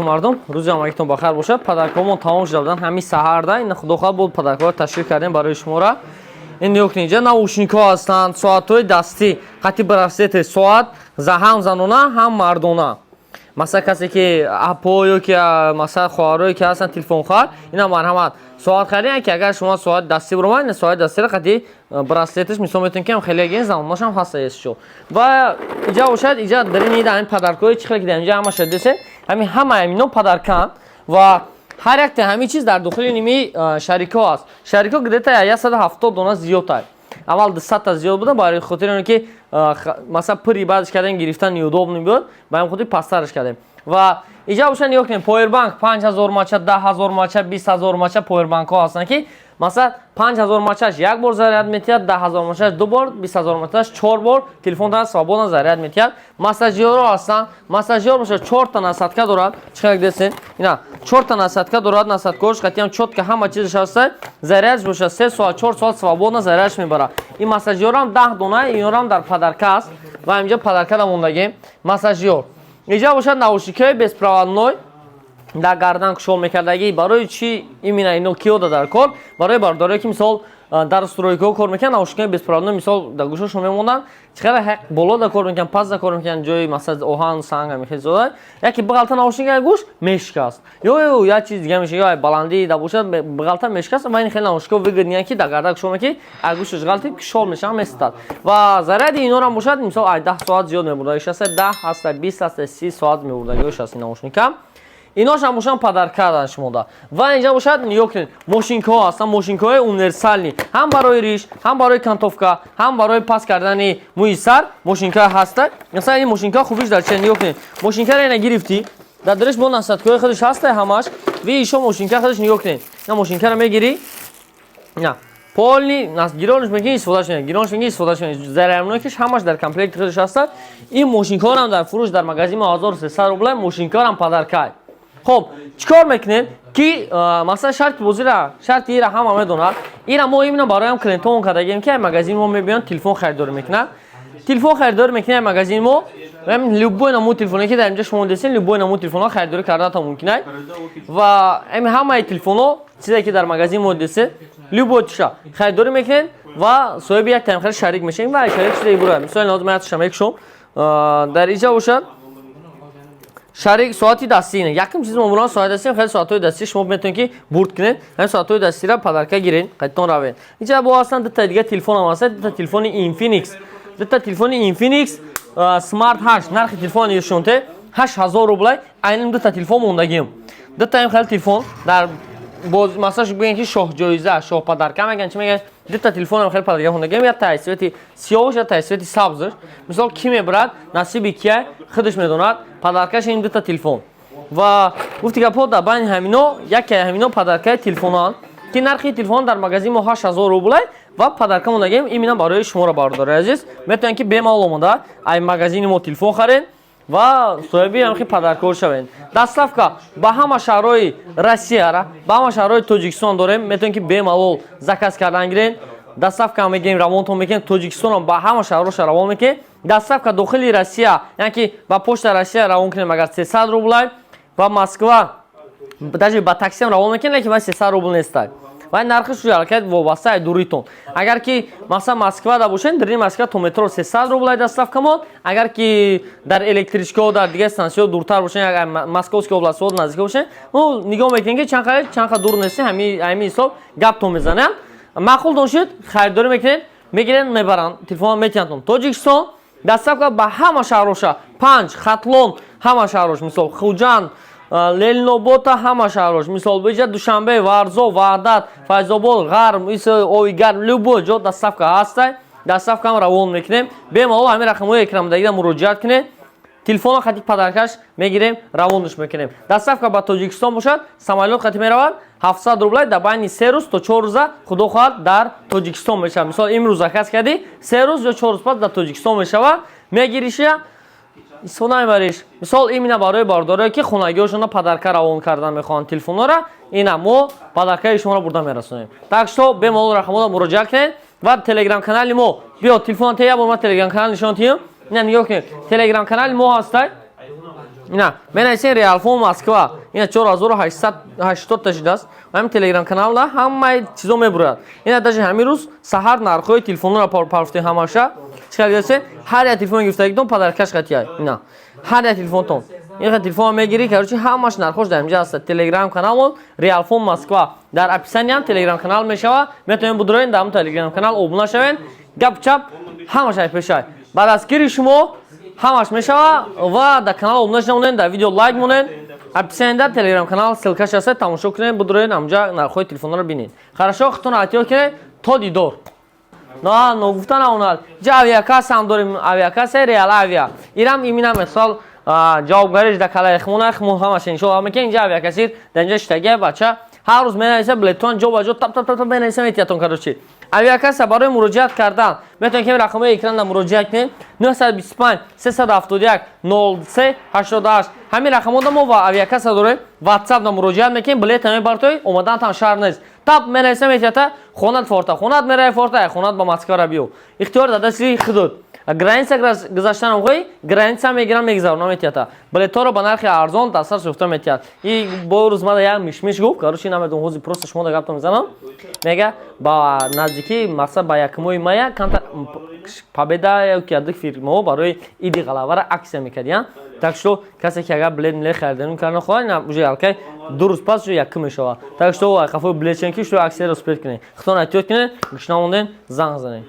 Мардум, рӯзи ҳамагитон бахайр бошад. Подаркҳомон тамом шуда буданд ҳамин саҳарда. Ин, худо хоҳад, буд, подаркҳоро ташкил кардем барои шумора. Ин нигоҳ кунед, инҷа наушникҳо ҳастанд, соатҳои дастӣ қати браслети, соат ҳам занона, ҳам мардона. Масалан, касе ки апо ё ки масалан, хоҳарое ки ҳастанд, телефонхар, ина марҳамат, соат харидем, ки агар шумо соат дастӣ биромад, соати дастиро қати браслеташ мисол метавонед, ки ҳам хеле ген замонашам ҳаста есшо. Ва иҷа бошад, иҷа дар ин ҳамин подаркҳои чӣ хеле ки дар инҷа ҳамаша десед, ҳамин ҳама ҳамино подарканд ва ҳар якта ҳамин чиз дар дохили ними шарикҳо аст. Шарикҳо где-то 170 дона зиёд ай. Аввал 200-та зиёд буда, барои хотири оне ки масалан, пури баъдш кардем, гирифтан неудобно буд, ба ҳамин хотир пасттараш кардем. Ва иҷа боша, нигоҳ кунед, повербанк 5000 мача, 10 000 мача, 20 000 мача повербанкҳо ҳастанд, ки масалан, 5000 мачаш як бор заряд метиҳад, 10 000 мачаш ду бор, 20 000 мачаш чор бор телефонтон свободно заряд метиҳад. Массажёрҳо ҳастанд. Массажёр боша, чорта насадка дорад. Чӣ хеле десен, ина чорта насадка дорад, насадкаҳош қатиам чётко, ҳама чизаш ҳаста. Зарядш боша, 3 соат, 4 соат свободно зарядш мебарад. Ин массажёрам 10 дона, инорам дар подарка аст ва инҷа подарка да мондагем массажёр. Иҷа бошад, наушникҳои беспроводной, дар гардан кушол мекардагӣ. Барои чӣ именно ино киёда дар кор? Барои бародарое ки мисол, дар стройкаҳо кор мекунанд, наушникҳои беспроводной мисол дар гӯшашон мемонанд. Чӣ қадар боло да кор мекунанд, пас да кор мекунанд, ҷои масалан, оҳан, санг, ҳамин хел зода, яке бағалта наушник гӯш мешикаст ё як чиз дига меша, ё баландӣ да бошад, бағалта мешикаст. Ва ин хеле наушникҳо выгодный, ки дар гардан кушол мекунӣ, ай гӯшаш ғалти, кушол мешавад, местад. Ва заряди инорам бошад, мисол, ай 10 соат зиёд мебурда, ҳаста 10, ҳаста 20, ҳаста 30 соат мебурдагиош аст ин наушника. Иношам бошанд, подарка шумода. Ва инҷа бошад, нигоҳ кунед, мошинкаҳо ҳастанд, мошинкаҳои универсальный, ҳам барои риш, ҳам барои окантовка, ҳам барои паст кардани мӯи сар мошинка ҳаста. Масалан, ин мошинка хубиш дар чи? Нигоҳ кунед, мошинкаро ина гирифтӣ, дар дариш бо насадкаҳои худаш ҳаста ҳамаш. Ви ишо мошинка худаш, нигоҳ кунед, на мошинкаро мегирӣ, на полный гиронш мекунӣ, истифодаш мекунӣ, гиронш мекунӣ, истифодаш мекунӣ. Зарарнокиш ҳамаш дар комплекти худаш ҳаста. Ин мошинкаҳоам дар фурӯш дар магазин мо 1300 рубла, мошинкаҳоам подаркай. Хоб, чӣ кор мекунем, ки масалан, шарти бозира, шарти ира ҳама медонад. Ира мо именно бароям клиентҳомон кардагем, ки магазини мо мебиёнд, телефон харидорӣ мекунад. Телефон харидорӣ мекунад магазини мо, любой намуд телефоне ки дар инҷа шумо десен, любой намуд телефонҳо харидорӣ карданатон мумкин аст. Ва ами ҳамаи телефонҳо, чизе ки дар магазини мо десен, любой туша харидорӣ мекунед ва соҳиби як тамхели шарик мешавед. Ва шарик чизе бура, мисоли ҳозир ман якшам мекушом, дар инҷа бошад, шарик соати дастӣ. Якум чиз мо соати дастӣ. Хеле соатҳои дастӣ шумо метавонед, ки бурд кунед. Ҳамин соатҳои дастиро подарка гиред, қайтон равед. Инҷа бо ҳастанд дута дига телефонам ҳаст, дута телефони Infinix, дута телефони Infinix Smart 8. Нархи телефон нишонте, 8000 рублай. Айнан дута телефон мондагим, дута ин хеле телефон дар боз, масалан, бигӯем, ки шоҳ ҷоиза, шоҳ подарка мегӯянд, чӣ мегӯянд, дута телефонам хеле подарка мондагим, як таи цвети сиёҳш, як таи цвети сабзш. Мисол, кӣ мебарад, насиби кия, худаш медонад. Подаркаш ин дута телефон. Ва гуфти гапҳо, дар байни ҳамино яке ҳамино подаркаи телефонанд, ки нархи телефон дар магазин мо 8000 рублай ва подарка мондагим именно барои шуморо. Бародари азиз, метавонед, ки бемалол омода ай магазини мо телефон харед ва соҳиби ҳамхи подаркаҳо шавед. Доставка ба ҳама шаҳрҳои Россияра, ба ҳама шаҳрҳои Тоҷикистон дорем. Метавонед, ки бемалол заказ кардан гиред, доставка мегирем, равонтон мекунем. Тоҷикистонам ба ҳама шаҳрҳоша равон мекунем. Доставка дохили Россия, яъне ки ба почта Россия равон кунем агар, 300 рублай, ба Москва даже ба таксиам равон мекунем, лекин вай 300 рубл нестай, вай нархаш ҳаракат вобаста ай дуритон. Агар ки масалан, Москвада бошед, дарини Москва то метро 300 рублай доставкамон. Агар ки дар электричкаҳо, дар дигар стансияҳо дуртар бошед, агар Московский областҳо наздик бошед, ну нигоҳ мекунем, ки чанд дур нести, ҳамин ҳисоб гаптон мезанам. Маъқул доншед, харидорӣ мекунед, мегиред, мебаранд, телефон метиҳандтон. Тоҷикистон доставка ба ҳама шаҳроша, Панҷ, Хатлон, ҳама шаҳрош, мисол, Хуҷанд, Ленинобота, ҳама шаҳрош, мисол, биҷа Душанбе, Варзоб, Ваҳдат, Файзобод, Ғарм, Ови Гарм, любой ҷо доставка ҳастай. Доставкам равон мекунем. Бемалол ҳамин рақамҳои экранмодагида муроҷиат кунед, телефонро хати подаркаш мегирем, равонаш мекунем. Доставка ба Тоҷикистон бошад, самолёт хати меравад, 700 рублай, дар байни 3 рӯз то 4 рӯза, худо хоҳад, дар Тоҷикистон мешавад. Мисол, имрӯз заказ кардӣ, 3 рӯз ё 4 рӯз пас дар Тоҷикистон мешавад, мегириша, истифода мебариш. Мисол, именно барои бародарое ки хонагиҳошонро подарка равон кардан мехоҳанд телефонҳоро, ина мо подаркаи шуморо бурда мерасонем. Так что бемалол рақамҳоро муроҷиат кунед ва телеграм канали мо биё, телефон те, як бор ман телеграм канал нишон тиҳам. Ина нигоҳ кунед, телеграм канали мо ҳастай. Ина менависен «Реалфон Москва», ина 4880 та шудааст. Ҳамин Телеграм каналда ҳамаи чизо мебурад. Ина даже ҳамин рӯз саҳар нархҳои телефонро парфтем ҳамаша. Чӣ кардиасе? Ҳар як телефон гирифтагитон подаркаш қатия. Ина ҳар як телефонтон, ин телефон мегирӣ, короче, ҳамаш нархош дар инҷа ҳаст. Телеграм каналмон «Реалфон Москва», дар описаниям Телеграм канал мешава, метавонед будроен, дар ҳамн Телеграм канал обуна шавен. Гап чап ҳамаш ай пешай ба дастгири шумо ҳамаш мешава. Ва дар канал обуна шавонед, дар видео лайк монед. Описанияда Телеграм канал ссылкаш ҳаст, тамошо кунед, будроен, ҳамҷа нархҳои телефонҳоро бинед. Хорошо, худтон эҳтиёт кунед, то дидор. На ногуфта наонад, ҷа авиакасса ҳам дорем, авиакасса «Реал Авиа». Ирам имина мисол ҷавобгариш дар калаи хмона хмон ҳамаш иншоалло мекунем. Инҷа авиакассир дар инҷа шитагия, бача ҳар рӯз менависа, билетон ҷо ба ҷо тап тап тап менависа, метиятон. Короче, авиакасса барои муроҷиат кардан метавонед ки рақамҳои экранда муроҷиат кунед: 925 371 03 88. Ҳамин рақамҳода мо ва авиакасса дорем, Ватсапда муроҷиат мекунем, билета мебартои, омадан шаҳр нест, тап менависа, метията, хонат форта, хонат мераи форта, хонат ба Москвара биё, ихтиёр дар дасти худот. Граница гузаштанам хоҳӣ, граница мегирам, мегузарона, метията, билетҳоро ба нархи арзон дастрас ёфта метиҳад. И бо рӯз мада як мишмиш гуфт, короче, намедонам, ҳозир просто шумо да гаптон мезанам. Мега, ба наздикӣ, мақсад, ба 1-уми мая камтар Победа ё ки ядик фирмаҳо барои Иди Ғалавара акция мекардиян. Так что касе ки агар билет милет хариданӣ кардан хоҳад, ина уже алкай 2 рӯз пас уже якум мешавад. Так что қафои билет чен ки шуро акцияро успеть кунед. Худтон эҳтиёт кунед, гӯшна монден, занг занед.